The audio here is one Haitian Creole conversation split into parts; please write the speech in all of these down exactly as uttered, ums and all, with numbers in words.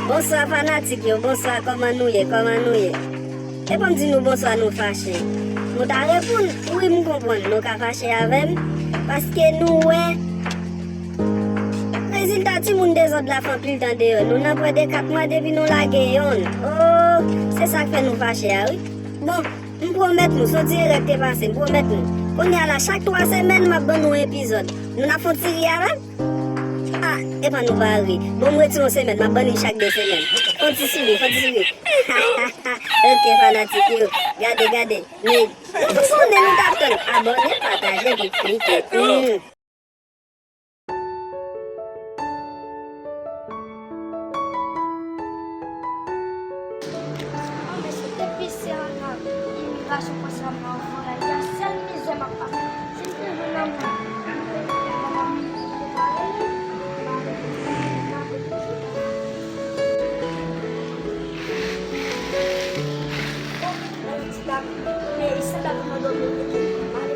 Bonswa fanatik yo, bonswa, kòman nou ye, kòman nou ye? E ban m di nou bonswa, nou fache. Nou ta reponn, wi, m konprann, nou ka fache avè m, paske nou wè rezilta timoun dezòd la fè anpil tan deyò. Nou nan pwen de kat mwa depi nou lage yonn. Oh, se sa k fè nou fache a, wi. Bon, m pwomèt nou, se yon ti erè k te pase, m pwomèt nou. Kounye a la, chak twa semèn, m ap ban nou epizòd. Nou n ap fè yon ti ri avè m? Ah, epa nou pa ri. Bon, m retire yon semèn, m ap ban li chak de semèn. Fè yon ti souri, fè yon ti souri. Ok, fanatik yo. Gade, gade. Men, nou tout konnen nou t ap tann. Abòne, pataje, epi klike. Hmm. Mesye, depi se ann imigrasyon konsa m nan voyaj, sèl mizè m ap pase. Si m te jwenn nan mwen, m te, m te pare, m ale, m ale toujou. Bon, men isit la, men isit la pou mwen dòmi, m ale.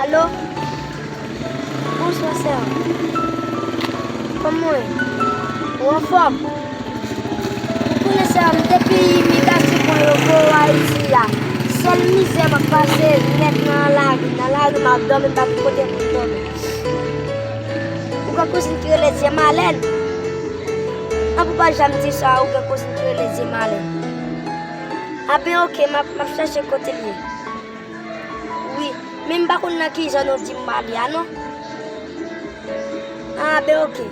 Alo? Bonswa, sè. Kòman w ye? Ou anfòm? Ou konnen, sè m, depi imigrasyon pran yo voye w Ayiti a, sèl mizè m ap pase nèt nan lari. Nan lari, m ap dòmi, m pa gen kote pou m dòmi. Ou gen kouzin ki rele Zye Malèn? An, pou pa janm di sa, ou gen kouzin ki rele Zye Malèn. A ben, oke, m ap, m ap chèche kote l ye. Wi, men m pa konn nan ki zòn ou di m ale a non. A, ben, oke.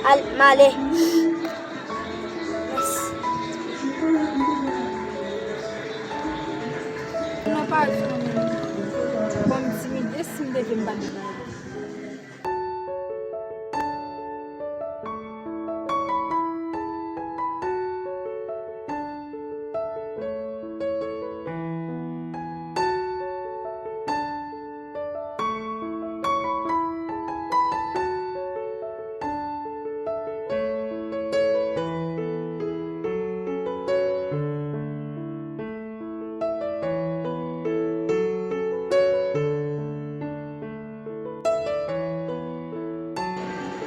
Al, m ale. Mèsi. Mwen pa jwenn. Bon, m timide, si m leve, m pa gen bagay.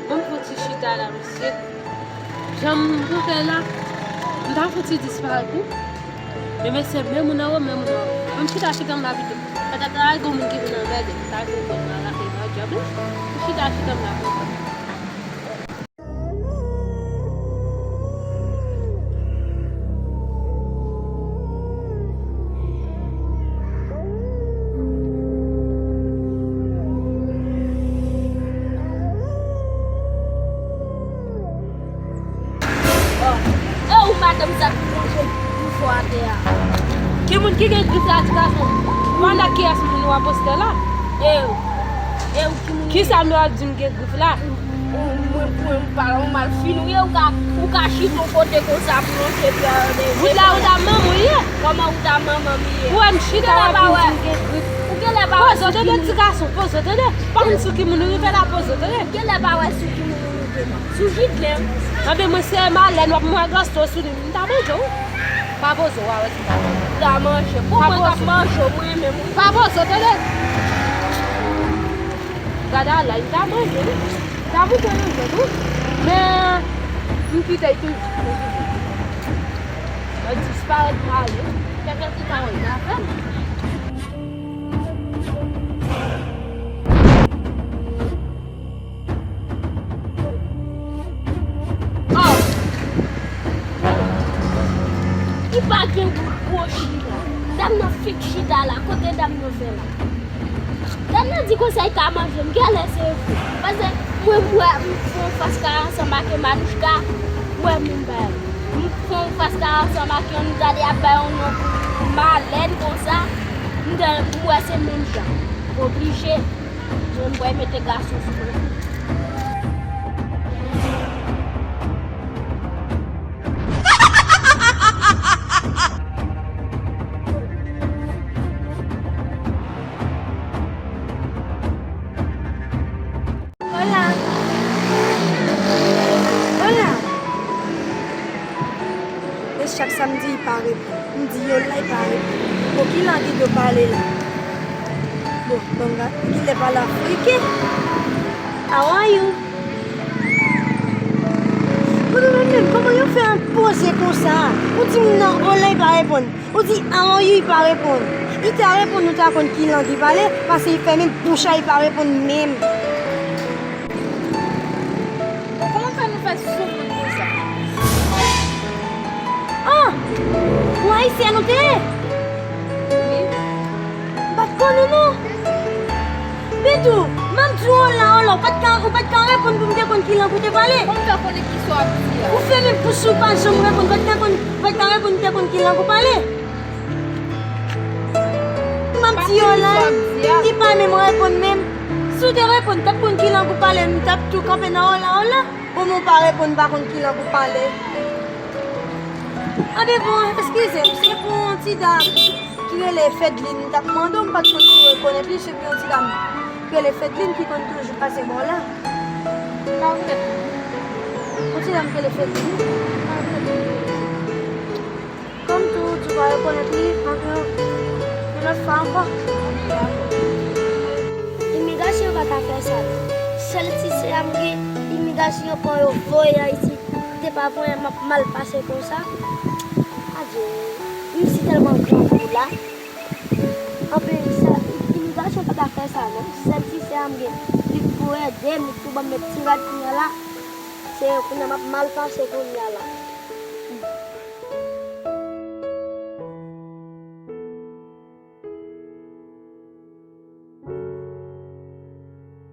Ban m fè yon ti chita la, mesye. Jan m kanpe la, m ta fouti disparèt wi. Men mesye, men moun anwo, men moun anwo. Ban m chita, chita m la pito. Petèt la gen moun ki vin anmède m, ta vin pran m la lakay m a djab wi. M chita, chita m la pito. Oh, e ou madanm sa ki manje gwo fò atè a. Ki moun ki gen grif la, ti gason? Pandan kiyès moun w ap poste la? E ou, e ou ki moun? Kisa m yo ap di m gen grif la? Ou, mwen, mwen, m pa, ou mal fin, ou ye, ou ka, ou ka chita yon kote konsa pou lonje pye a, de, de. Wout la, ou ta manman w ye. Kòman ou ta manman m ye? Ou wè m chita, w ap vin di m gen grif. Ou genlè pa wè sou ki moun. Poze w tande, ti gason, poze w tande. Pa konn sou ki moun ou rive la, poze w tande. Ou genlè pa wè sou ki moun ou rive non. Sou Jidlèn. Anben, mwen se malè, w ap mwen gasto sou li. M ta manje w. Pa poze w, w a wè si m ta manje w. M ta manje. Pou mwen k ap manje w, mwen menm wi. Pa poze w tande. Gade a la, m ta manje wi. M ta moute yon jwèt wi. Men, m kite l toujou. Mwen disparèt, mwen ale. Kèkè ki ta wè, ta fè m. Oh! Li pa gen gwo chita. Dam nan fik chita la. Kote dam nan fè la? Dam nan di konsa li ka manje m. Genlè se vre. Paske mwen, m wè, m fè yon fas kare ansanm ak Manouchka. M wè moun pa yo. M fè yon fas kare ansanm ak yo, m gade y ap bay yon non pou Balèn konsa, m wè se menm jan. Oblije, mwen mete gason sou mwen. Hola. Hola. E chak sa m di, li pa reponn. M di yo la, li pa reponn. Bon, ki lang li dwe pale la? Bon, bon, gad, li lè pale afriken. How are you? Bon, nou menm, kòman yo fè an poze konsa? Ou di m nan, hola, li pa reponn. Ou di, "How are you?" Li pa reponn. Li ta reponn, nou ta konn ki lang li pale, paske li fèmen bouch la, li pa reponn menm. Bon, kòman fè nou fè sou moun konsa? Ah! Ou Ayisyen nou te ye? Wi. M pa t konnen non. Pitou, m ap di w hola, hola, ou pa t ka, ou pa t ka reponn pou m te konn ki lang ou te pale. Kòman fè konnen ki sa w ap di a? Ou fèmen bouch ou, pa janm reponn, ou pa t ka konn, ou pa t ka reponn pou m te konn ki lang ou pale. M ap di hola, li pa menm reponn menm. Si w te reponn, m t ap konn ki lang ou pale, m t ap tou kanpe nan hola, hola. Bon, men w pa reponn, m pa konn ki lang ou pale. Anben bon, eskize m, se pou yon ti dam ki rele Fedlin, m t ap mande w, m pa t konn si w rekonèt li, se pou yon ti dam ki rele Fedlin ki konn toujou pase bò la. M pa rekonèt li. Yon ti dam ki rele Fedlin. M pa rekonèt li. Kòm tou, ou di w pa rekonèt li, anben, yon lòt fwa ankò. Imigrasyon pa ta fè sa non. Sèl ti sè a m gen, imigrasyon pran yo voye Ayiti. Te pa konnen m ap mal pase konsa. Adye, m si tèlman grangou la. Anplis, imigrasyon pa ta fè sa non. Sèl ti sè a m gen, li pou ede m, li pou ban m yon ti rad kounye a la. Se kounye a m ap mal pase kounye a la.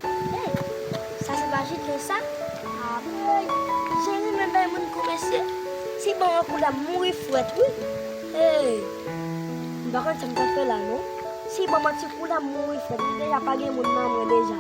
Hey, sa se pa Jidlin sa? Apre, jan li renmen bay moun kou mesye. Si ban yon kou la mouri frèt wi. Hey, m pa konn sa m ta fè la non. Si ban m yon ti kou la mouri frèt. M deja pa gen moun nan mwen deja.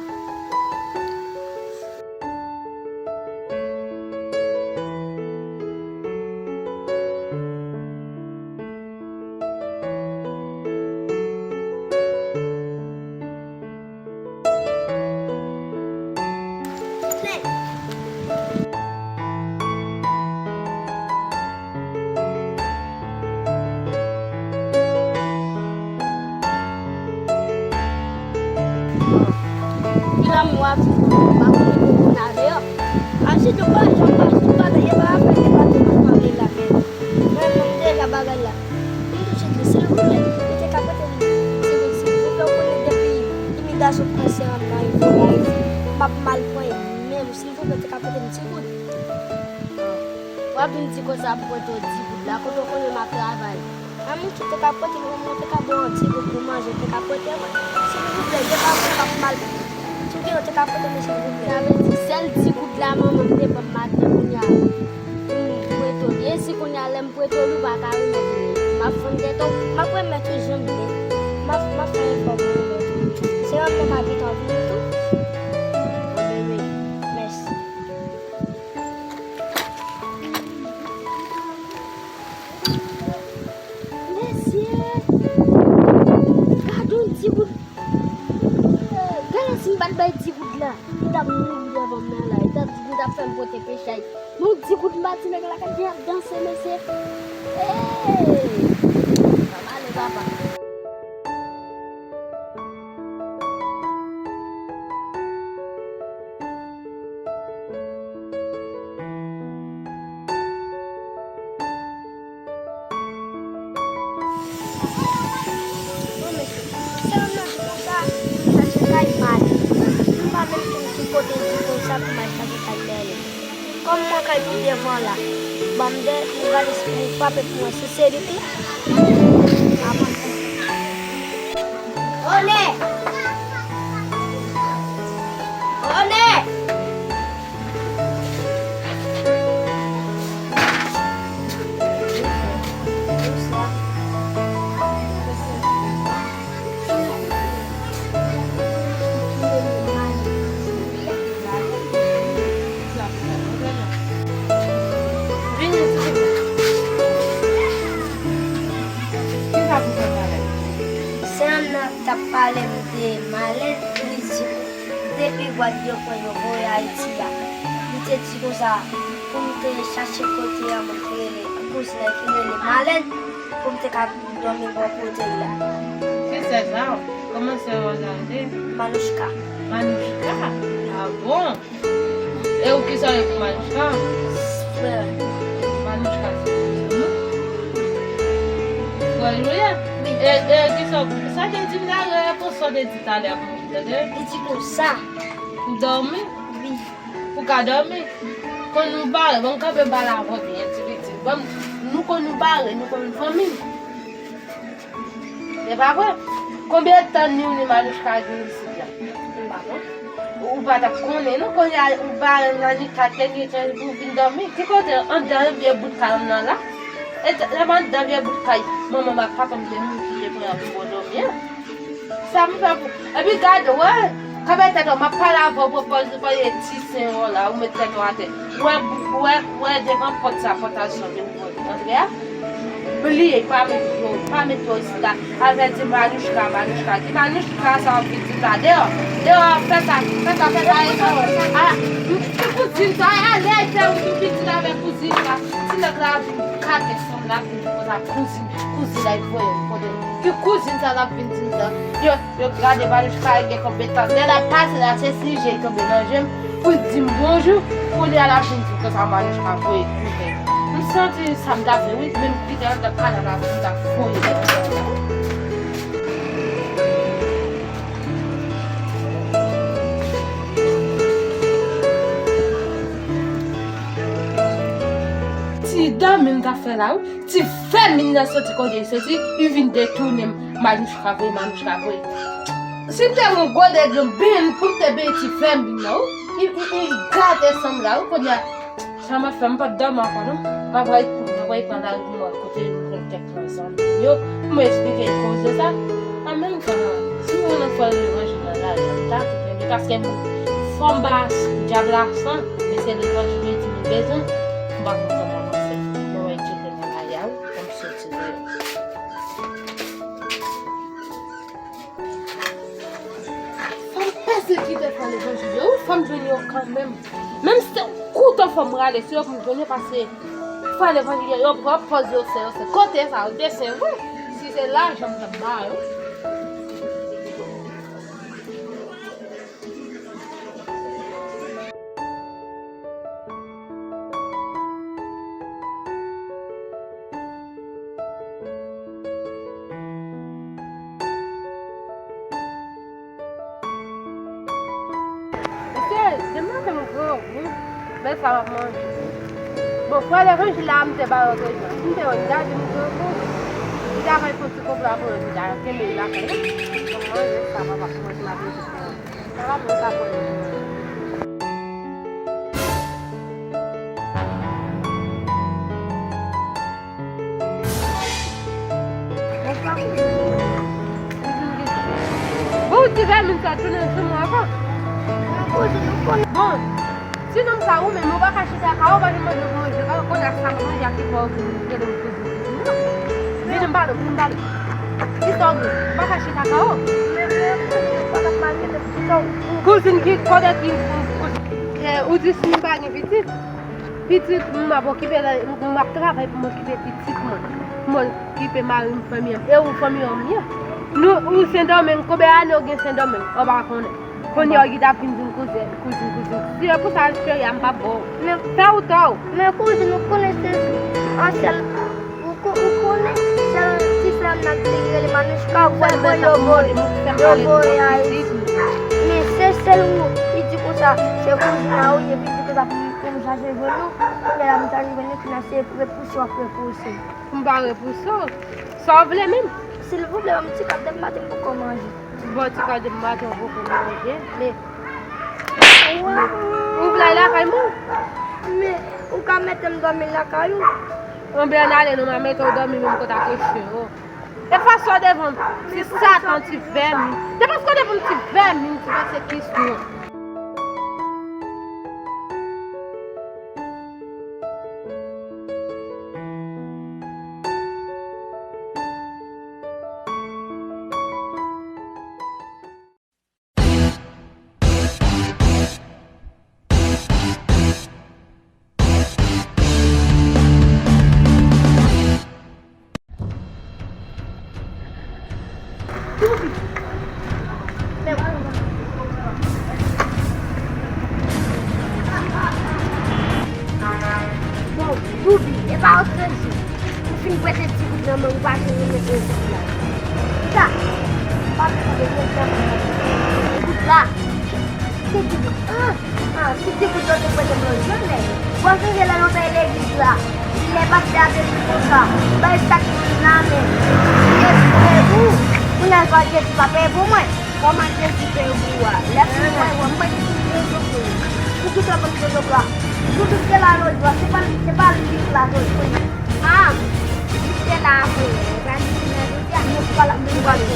Ki lanmou a ti moun pa konnen koko nan deyò. Aji nou pa janm pa sou pa peye pa apèl li pa te konn pale la men. Mwen menm deja bagay la. M touche li silvouplè. Li te ka prete m ti goud silvouplè. Ou konnen depi imigrasyon pran sè a m nan rive Ayiti, m ap mal pran menm silvouplè ou te ka prete m ti goud. W ap vin di konsa pou prete w di goud la, kote w konnen m ap travay. An moun ki te ka prete m, an moun te ka ba w yon ti goud pou manje, te ka prete mwen. Silvouplè, depi apre m ap mal. Si w gen yon te ka prete mwen, silvouplè. Sa vle di, sèl ti goud la manman m te ban m maten kounye a. Pou m prete w li. E si kounye a lè m prete w li, ou pa ka remèt li. M ap fann tèt ou. M ap remèt ou jan m vle. M ap, m ap fè efò pou remèt ou. Se yon nèg abitan vin tou. Anben wi. Mèsi. Mesye! Gade yon ti goud. Gade si m pa t bay di goud la. Li t ap mouri devan m nan la. Li t ap, li t ap fè m pote pechay. Men yon di goud m pa di nèg la gade jan l ap danse, mesye. Hey! Papa, ale, papa. Bon, mesye, se yon nonm konsa, m chache kay m ale. M pa menm konn ki kote di konsa pou m al chache kay m ale. Kòm mwen kay pi devan la, ban m de, m gade si pou frape pou mwen, si se li tou. One! One! T ap pale m de Malèn, li di m depi Gwadloup yo voye Ayiti a. Li te di konsa pou m te chache kote yon moun ki rele, kouzin ki rele Malèn, pou m te ka dòmi bò kote l la. Ki sè sa? Kòman sè w sa rele? Manouchka. Manouchka? Ah bon? E ou kisa w ye pou Manouchka? Frè. Manouchka se frè nou? Frè nou ye? Wi. E, e kisa, sa te di m la, repons sa te di talè pou mwen, tande? Li di konsa. Pou dòmi? Wi. Pou ka dòmi? Kon nou bare, ban m kanpe pale avè w byen, ti pitit. Ban m, nou kon nou bare, nou kon fanmi. E pa vre? Konbyen tan ni ou ni Manouchka vin isit la? M pa konn. Ou pa t ap konnen, non? Kounye a, ou pa nan ni kat kèk etan pou vin dòmi. Ki kote? Anndan vye bout kay m nan la? E t-, lè m anndan vye bout kay manman m ak papa m te mouri, ki te pran pou mwen dòmi an. Sa m fè pou. Epi gade, wè, kanpe tèt ou, m ap pale avè w, pran pòz ou, pran ti sen w la, ou met tèt ou atè. Wè, wè, wè, devan pòt sa, pòt al sòt. Antre a. Bliye, pa met yo, pa met yo isit la. Avèti Manouchka, Manouchka. Ki Manouchka sa w ap vin di m la? Deyò, deyò, fè sa, fè sa, fè sa, e sa. A, ki kouzin sa? Ale, al fè yon pitit avèk kouzin la. Ti nèg la vin kake sanm la, vin konsa, kouzin, kouzin la, voye, kote. Ki kouzin sa l ap vin di m sa? Yo, Yo gade Manouchka gen konpetans. Lè l ap pase la, se sijè tonbe nan je m pou l di m bonjou. Kounye a l ap vin di m konsa Manouchka voye kouvè. M santi sa m ta fè, wi, menm kite anndan kanal la pou m ta voye. Ti dòmi m ta fè la, wi. Ti fèmin nan soti kote li soti, li vin detounen m. Manouchka voye, Manouchka voye. Si m te gen yon gode dlo byen pou m te benyen ti fèmin nan, wi. Li, li, li gate sanm la, wi, kounye a. Sa m ap fè, m p ap dòmi ankò, non. M ap pral, m ap pral pran lari pou m wè kote m jwenn kèk nan zanmi m yo, pou m eksplike koze sa. An menm tan, si m wè nan fè levanjil nan lari a, m ta tou renmen, paske m, fò m ba dyab la san, men se levanjil yo di m bezwen, m pa konn kòman m ap fè. Mwen wè Dye nan lari a, wi, fò m soti deyò. Fò m pèsekite fè levanjil yo, wi, fò m jwenn yo kanmenm. Menm si se yon kouto, fò m rale sou yo pou m jwenn yo, paske fè levanjil yo, yo pran pòz yo sen, yo sen. Kote sa, yo te sen vre. Si se lajan m t ap ba yo. Mesye, demen maten m grangou, men sa m ap manje. Bon, frè levanjil la, m te ba yo deja. M te wè, m ta di m grangou. M ta bay fon ti konplo a pou yo, m ta kenbe l lakay, wi. Bon, manje sa, papa, pou mwen, m ap manje. Sa va, mwen ka pran li. Bon, ti vèmin sa tounen sou mwen ankò. Bon, ti nonm sa ou menm, ou pa ka chita ka, ou pa janm mande pou manje, pa konnen ak sa manje a ki fè ou vin rele m kouzin, kouzin, non. Vini m pale, vini m pale. Kisa w gen? Ou pa ka chita ka, o. Kouzin ki, kote ki, eh, ou di si m pa gen pitit? Pitit, m ap okipe, m ap travay pou m okipe pitit mwen. Pou m okipe mari m, fanmi an. E ou, fanmi an m ye. Nou, ou Sendomeng, konbyen ane ou gen Sendomeng? Ou pa konnen. Kounye a, ou ki t ap vin di m kouzin, kouzin, kouzin. Si e pou sa, cheri a, m p ap ba w. Men fè ou tò. Men kouzin, ou konnen se an sèl, ou ko-, ou konnen sèl ti frè m nan ki te rele Manouchka, ou wè l yo voye, yo voye Ayiti. Men se sèl ou, li di konsa, se kouzin a ou ye, epi di konsa pou m, pou m chache jwenn ou. Kounye a la, m chache jwenn ou, kounye a se repouse w ap repouse. M pa repouse w. Sa w vle menm? Silvouplè, ban m ti kal de maten m poko manje. Bon, ti kal de maten w poko manje, men ou vle al lakay mwen? Men, ou ka mete m dòmi lakay ou? Anben, ann ale non, m a mete w dòmi menm kot ak chen yo. Depaske w devan m, ti satan, ti vèmin. Depaske w devan m, ti vèmin, ti pèsekisyon. Bon, Doubi, e pa yo trezi. Ou fin prete ti goud nan men w, ou pa janm remèt mwen goud la. Sa, pa bezwen de mwen nan goud la. Ki ti goud? Ah, ah, si ti goud yo te prete m lòt jounen. Bon, sonje lè nou te legliz la. Lè pastè a te di konsa, bay sa ki nan men. Li espere ou. Kounye a l pa Jezi pa peye pou mwen. Kòman Jezi peye pou ou a? Lè fini mwen, mwen, mwen ki fini peye pou ou. Poukisa w pa peye pou la? Poukisa la lòt bò? Se pa, se pa li ki la lòt bò. Ah, li te la apre. E pa li ki nan jodi a. Mwen pa la, mwen pa la.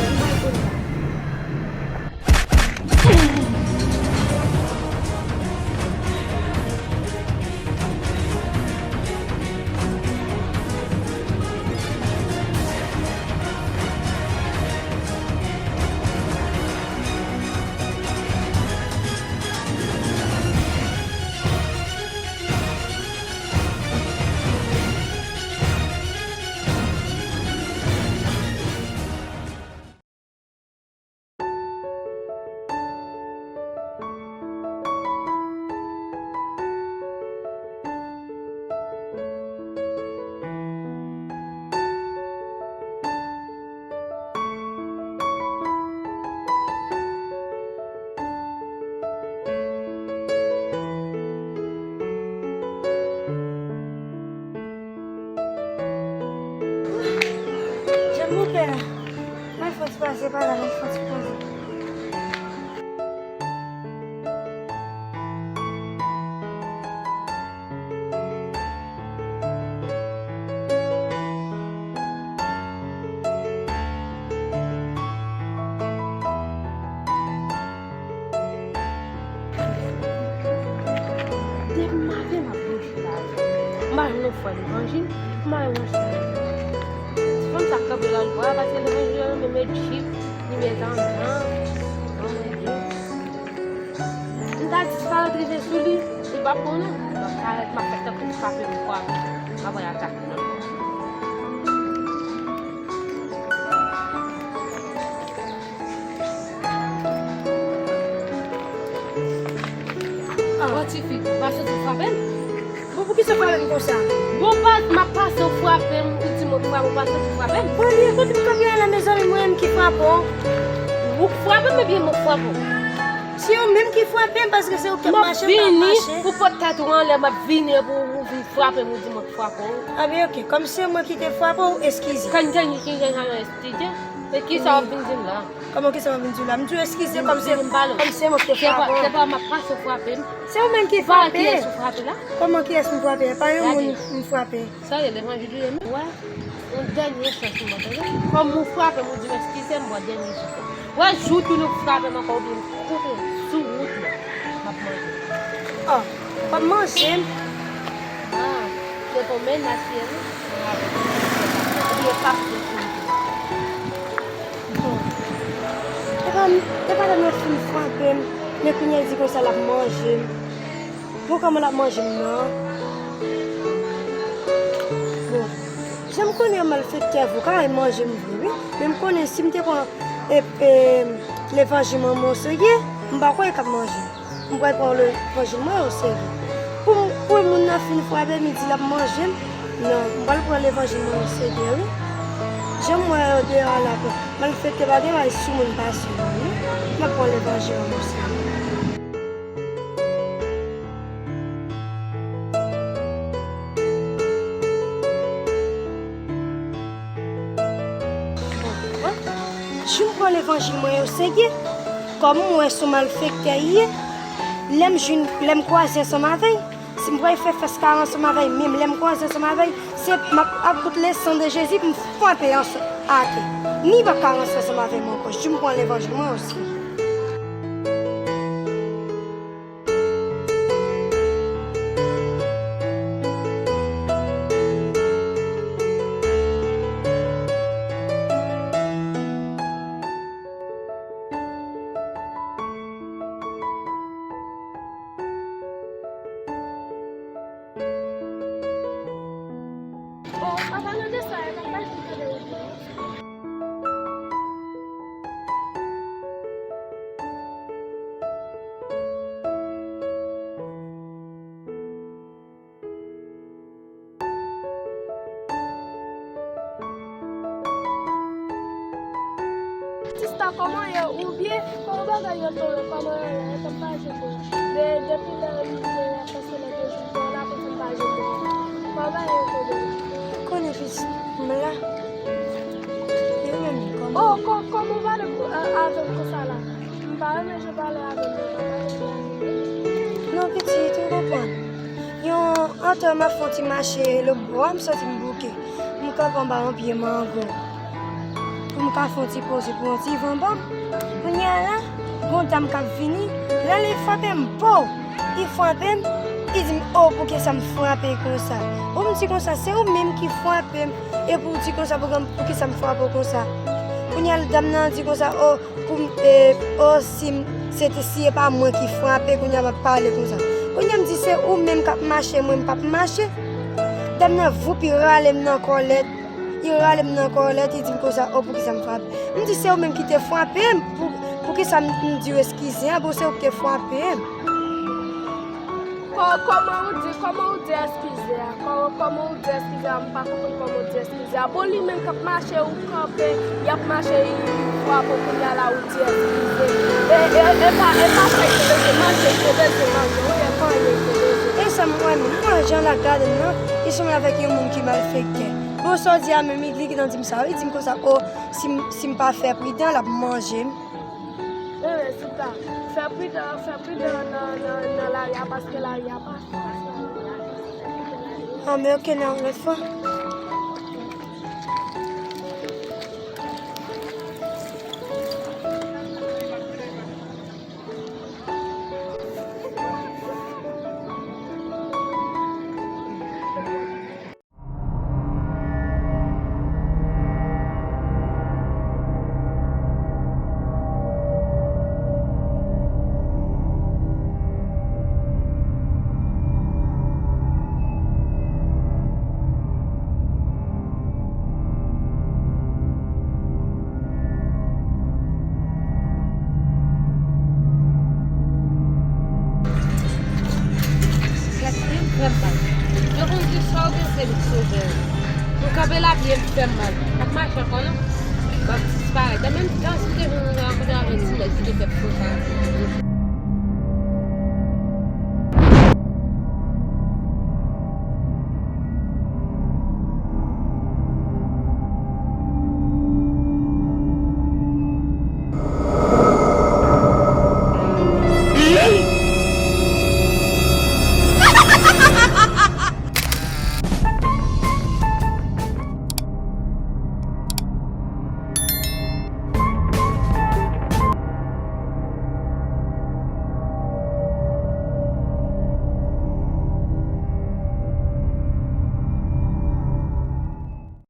Jan m moute la. Mwen fè ti pase pa la, mwen fè ti poze. Depi maten m ap manje la. M pa jwenn yon frè levanjil, m pa jwenn yon frè levanjil. Ti fanm sa kanpe lòt bò a, paske levanjil yo renmen met jip, li met andan. Anmwey. M ta di si sa yo t rive sou li, li p ap bon non. M ap parèt, m ap fè tankou m frape yon fwa, m ap al atake l ankò. Ah, bon, tifi, ou pa soti frape m? Bon, poukisa w frape m konsa? Bon, baz, m ap pase, w frape m, ou di m w frape, ou pa soti frape m. Bon, li, kote m kanpe a la, mezanmi, mwen menm ki frape w? Ou k frape m, ebyen, mwen k frape w. Se ou menm ki frape m, paske se ou k ap mache, m pa ap mache. M ap vini pou pot tèt ou anlè, m ap vini pou ou vin frape m, ou di mwen k frape w. A ben, oke, kòm se mwen ki te frape w, eskize. Kankan, kankan, kankan, eskize. E kisa w ap vin di m la? Kòman kisa w ap vin di la? M di w eskize kòm se, kòm se mwen ki te frape w. Se pa, se pa m ap pase w frape m. Se ou menm ki frape. Kiyès ou frape la? Kòman kiyès m frape? E pa yon moun m frape. Sa ye levanjil ou ye menm? Wè, yon dènye chans m ba w, tande? Kòm ou frape m, ou di m eskize m, m ba w dènye chans la. Wè, jou w tounen frape m ankò oubyen m koupe sou wout mwen, m ap manje. Oh, w ap manje m? Ah, se pou menas ye non. Oubyen pa fè pou m. Bon. E pa, e pa lè mwen fin frape m, men kounye a di konsa l ap manje m. Bon, kòman l ap manje m nan? Bon, jan m konnen yon malfektè vre, w ka al manje m vre, wi. Men m konnen si m te pran, e, e, levanjil mwen o serye, m pa kwè l t ap manje m. M pral pran levanjil mwen o serye. Pou, pou moun nan fin frape m, li di l ap manje m. Non, m pral pran levanjil mwen o serye, wi. Jan m wè yo deyò a la, malfektè pa gen bagay sou moun pase yo, non. M ap pran levanjil mwen o serye. Bon, jan m pran levanjil mwen o serye, kòm m wè se yon malfektè li ye, lè m jwenn, lè m kwaze ansanm avè l, si m pral fè fas kare ansanm avè l, menm lè m kwaze ansanm avè l, se m ap, ap koute le sang de Jésus pou m frape l ansanm atè. Ni pa ka ranse ansanm avè m ankò, jan m pran levanjil mwen o serye. Bon, an palan de sa, e pa pral fin tande ou non. Sista, kòman ye? Ou byen? Kòman bagay yo tonbe? Kòman yo ye? Etan m pa jwenn yo. De, depi lè m te fè sou lè de jou, la konsa m pa jwenn yo. Kòman bagay yo tonbe? Konnen pitit, m la. Yo menm, kòman? Oh, kò-, kòman w pale pou, a-, avè m konsa la? M pa renmen jan w pale avè m nan, papa. Non, pitit, ou konprann. Yon antò m ap fè yon ti mache lòtbò a, m santi m bouke. M kanpe anba yon pye mango pou m ka fè yon ti poze pou yon ti van ban m. Kounye a la, gon dam k ap vini, lè li frape m, po! Li frape m, li di m, "O, poukisa m frape konsa?" Bon, m di konsa, "Se ou menm ki frape m, e pou w di konsa, poukisa m frape w konsa?" Kounye a, dam nan di konsa, "O, pou m, e, o, si m, se te, si e pa mwen ki frape, kounye a m ap pale konsa." Kounye a m di, "Se ou menm k ap mache, mwen m p ap mache." Dam nan voup, li rale m nan kòlèt. Li rale m nan kòlèt, li di m konsa, "O, poukisa m frape?" M di, "Se ou menm ki te frape m, pou, poukisa m, m di w eskize a, bon, se ou ki te frape m." Kò-, kòman ou di, kòman ou di eskize a? Kò-, kòman ou di eskize a? M pa konprann kòman ou di eskize a. Bon, li menm k ap mache, ou kanpe, y ap mache, li, li frape w, kounye a la, ou di eskize. E, e, e pa, e pa sa, li te bezwen manje, li te bezwen manje. Wi, e pa anyen li te bezwen. E sa m wè menm, mwen jan l ap gade m nan, li sanble avèk yon moun ki malfektè. Bon, sa w di a menm, li, li gentan di m sa, wi, li di m konsa, o, si m, si m pa fè pridan, l ap manje m. Wi, wi, sista, fè pridan, fè pridan nan, nan, nan lari a, paske lari a pa fasil. Ah, men oke, nan yon lòt fwa. Gad, m fè m mal. Yo konn di sa w gen se li k sove w. Ou kanpe la, pye m fè m mal. M p ap mache ankò non. M ap disparèt. Menm jan si w te jwenn yon rankontre avèk ti nèg ki te fè m konsa.